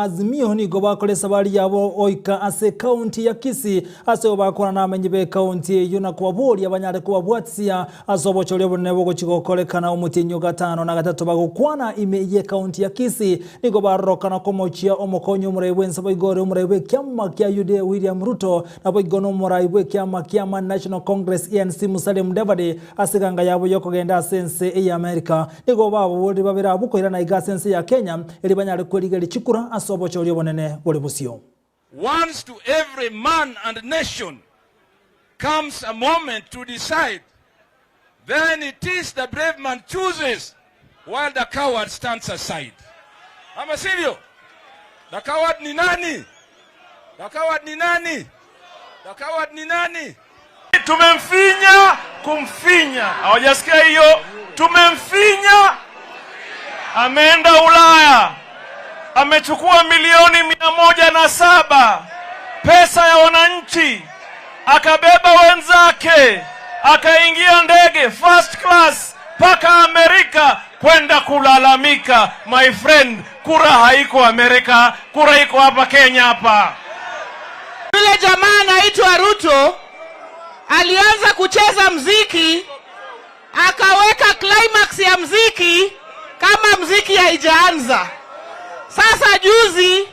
Azimio nigo bakora esabari yabo oika ase ekaunti ya Kisii ase bakora namenyi be ekaunti eyio na kobaboria banyare kobabwatisia ase obochori obonene bogochi gokorekana omotienyi gatano na gatato. Bagokwana ime ye ekaunti ya Kisii nigo barorokana komochia omokonyi omorai bwense boigore omorai bwe ekiama kia UDA William Ruto naboigo na omorai bwe ekiama kia Amani National Congress ANC Musalia Mudavadi ase eganga yabo yokogenda ase ense ya America. Nigo baboborire babere abwo koirana iga ase ense ya Kenya eri banyare kwerigeria chikura ase obochori obonene bore bosio. Once to every man and nation comes a moment to decide. Then it is the brave man chooses while the coward stands aside. Ama sivyo? The coward ni nani? The coward ni nani? The coward ni nani? Tumemfinya kumfinya, hawajasikia hiyo? Tumemfinya, ameenda Ulaya, amechukua milioni 107 pesa ya wananchi, akabeba wenzake, akaingia ndege first class mpaka Amerika kwenda kulalamika. My friend, kura haiko Amerika, kura iko hapa Kenya hapa. Yule jamaa anaitwa Ruto alianza kucheza mziki, akaweka climax ya mziki kama mziki haijaanza. Sasa juzi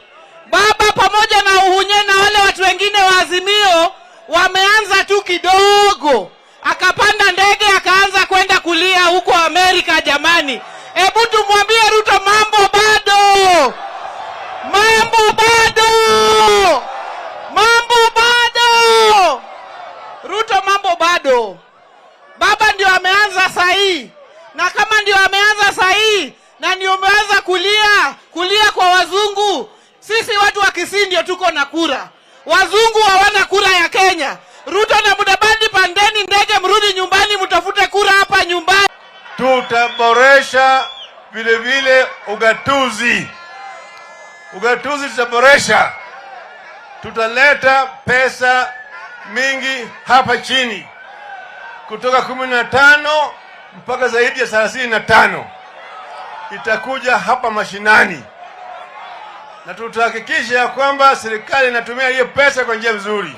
baba pamoja na Uhunye na wale watu wengine wa Azimio wameanza tu kidogo, akapanda ndege akaanza kwenda kulia huko Amerika. Jamani, hebu tumwambie Ruto mambo bado, mambo bado, mambo bado. Ruto mambo bado. Baba ndio ameanza sahii, na kama ndio ameanza sahii na ndio umeanza kulia kulia kwa wazungu, sisi watu wa Kisii ndio tuko na kura. Wazungu hawana kura ya Kenya. Ruto na Mudavadi, pandeni ndege mrudi nyumbani, mtafute kura hapa nyumbani. Tutaboresha vile vile ugatuzi. Ugatuzi tutaboresha, tutaleta pesa mingi hapa chini kutoka 15 mpaka zaidi ya 35 itakuja hapa mashinani, na tutahakikisha ya kwamba serikali inatumia hiyo pesa kwa njia nzuri.